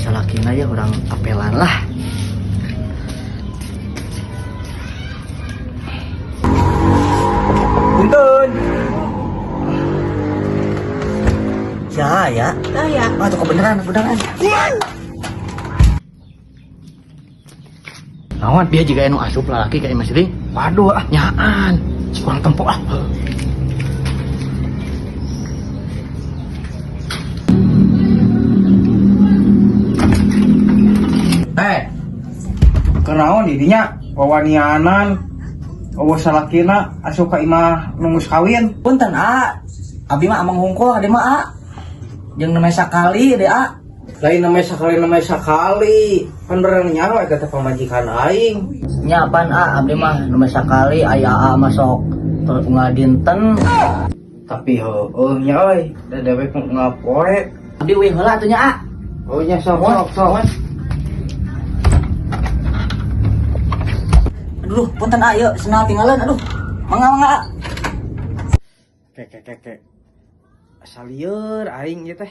Salakina ya urang apelan lah. Punten. Ya ya. Ya. Ah, tuh kebenaran, kebenaran. Naon dia juga anu asup lalaki ka imah sih. Waduh ah, Nyaan. kurang tempo ah. Eh, kenaon didinya wawanianan euweuh salakina asup ka imah nu geus kawin. Punten a. Abi mah amang hungkul ade mah a. Jeung namanya sakali de a. Lain namanya sakali namanya sakali. Pan beurang nyawa eta teh pamajikan aing. Nya apaan a, abdi mah namanya sakali aya a masuk terus dinten. Tapi heueuh nya euy, da dewek unggal poe. Abdi weh heula atuh nya a. Oh nya sok sok sok. Aduh, punten a yeuh senal tinggalan aduh. Mangga mangga a. Ke ke ke ke. Asa lieur aing ieu teh.